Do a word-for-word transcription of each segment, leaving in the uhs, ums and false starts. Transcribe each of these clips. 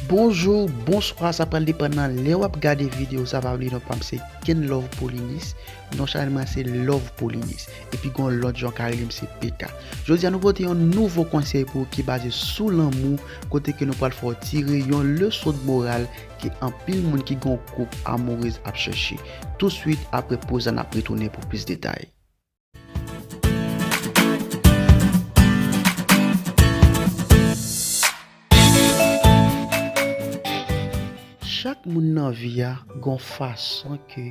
Bonjou, bonswa, sa pral depann nan lè w ap gade videyo sa. Pa bliye non pa m se Ken Love Polinis, non chanèl mwen se Love Polinis. Epi gon lòt jan w ka rele m se P K. Jodi a nou pote yon nouvo konsèy pou ou ki baze sou lanmou, kote ke nou pral fè w tire yon leson de moral ke anpil moun ki gon koup amourez ap chèche. Touswit apre poz la n ap retounen pou plis detay. Chak moun nan vi a gon fason ke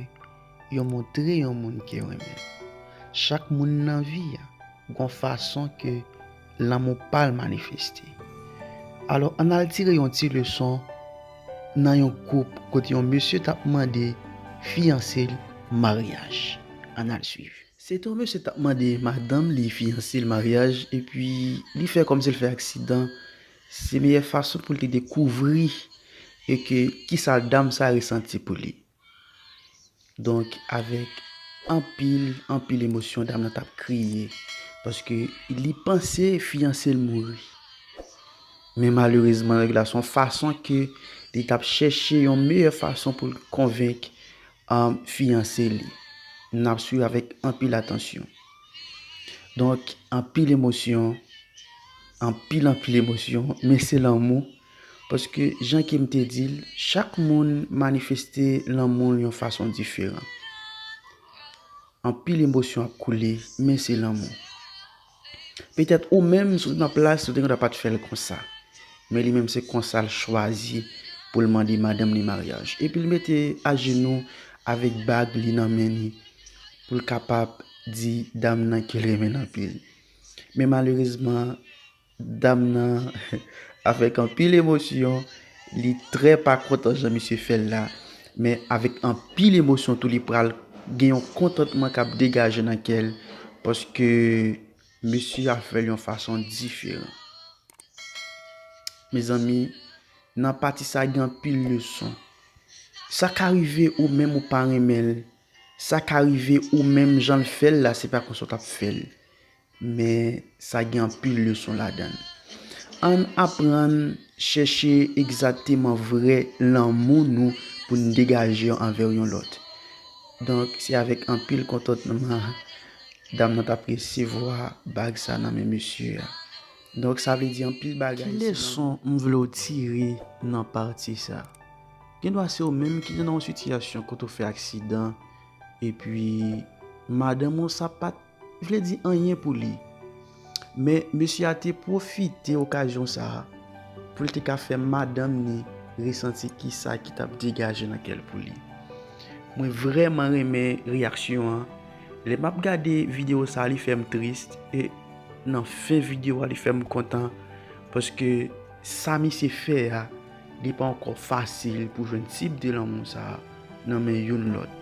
yo montre yon moun ke yo renmen. Chak moun nan vi a gon fason ke lanmou pa l manifeste. Alò, ann al tire yon ti leson nan yon koup kote yon mesye t ap mande fiyanse l maryaj. Ann al swiv. Se te yon mesye t ap mande madanm li fiyanse l maryaj, epi li fè kòmsi l fè aksidan. Se meyè fason pou l te dekouvri e ke kisa dam sa resanti pou li. Donk, avèk anpil, anpil emosyon, dam nan t ap kriye, paske li panse fiyanse l mouri. Men malerezman, nèg la, se yon fason ke li t ap chèche yon meyè fason pou l konvenk, um, fiyanse li. N ap swiv avèk anpil atansyon. Donk, anpil emosyon, anpil, anpil emosyon, men se lanmou. Paske, jan ke m te di l, chak moun manifeste lanmou l yon fason diferan. Anpil emosyon ap koule, men se lanmou. Petèt ou menm, si w te nan plas, ou te gentan pa t fè l konsa. Men li menm, se konsa l chwazi pou l mande madanm li maryaj. Epi l mete ajenou avèk bag li nan men li, pou l kapab di dam nan ke l renmen l anpil. Men malerezman, dam nan, avèk anpil emosyon, li trè pa kontan jan misye fè l la, men avèk anpil emosyon tou, li pral gen yon kontantman k ap degaje nan kè l, paske mesye a fè l yon fason diferan. Mezanmi, nan pati sa gen anpil leson. Sa ka rive ou menm ou pa renmen l, sa ka rive ou menm jan l fè l la, se pa konsa w t ap fè l. Men sa gen anpil leson ladan l. Ann aprann chèche egzakteman vrè lanmou nou pou n degaje anvè yon lòt. Donk, se avèk anpil kontantman dam nan t ap resevwa bag sa nan men mesye a. Donk, sa vle di anpil bagay. Ki leson m vle w tire nan pati sa? Gen dwa se ou menm ki te nan yon sitiyasyon kote w fè aksidan, epi madanm ou sa pa t vle di anyen pou li. Men mesye a te pwofite okazyon sa a pou l te ka fè madanm li resanti kisa ki t ap degaje nan kè l pou li. Mwen vrèman renmen reyaksyon an. Lè m ap gade videyo sa a, li fè m tris, e nan fen videyo a, li fè m kontan, paske sa misye fè a, li pa ankò fasil pou jwenn tip de lanmou sa a nan men youn lòt.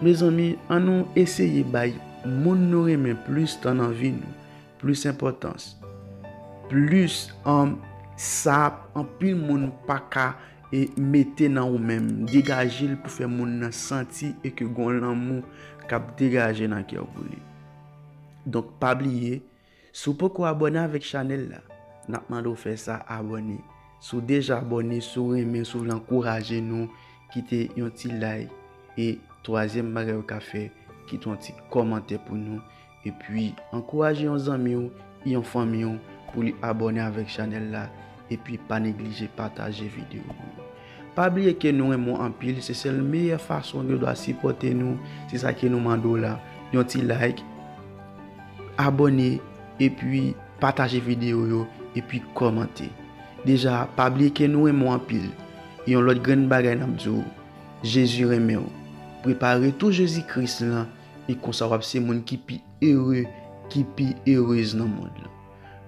Mezanmi, ann nou eseye bay moun nou renmen plis tan nan vi nou, plis enpòtans, plis, um, sa anpil moun pa ka, e, mete nan ou menm. Degaje l pou fè moun nan santi e ke gon lanmou k ap degaje nan kè w pou li. Donk, pa bliye, si w poko abòne avèk chanèl la, n ap mande w fè sa, abòne. Si w deja abòne, si w renmen, si w vle ankouraje nou, kite yon ti like. E twazyèm bagay ou ka fè, kite yon ti kòmantè pou nou. Epi, ankouraje yon zanmi w, yon fanmi w, pou li abòne avèk chanèl la. Epi, pa neglije pataje videyo yo. Pa bliye ke nou renmen w anpil, se sèl meyè fason nou dwa sipòte nou, se sa ke nou mande w la. Yon ti like, abòne, epi pataje videyo yo, epi kòmante. Deja, pa bliye ke nou renmen w anpil. E yon lòt grenn bagay n ap di w, Jezi renmen w. Prepare tou Jezi Kris lan, e konsa w ap se moun ki pi ere, ki pi erez nan mond lan.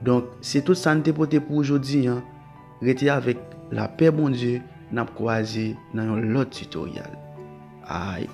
Donk, se tout sa n te pote pou w jodi a. Rete avèk lapè Bondye, n ap kwaze nan yon lòt titoryal. Ay.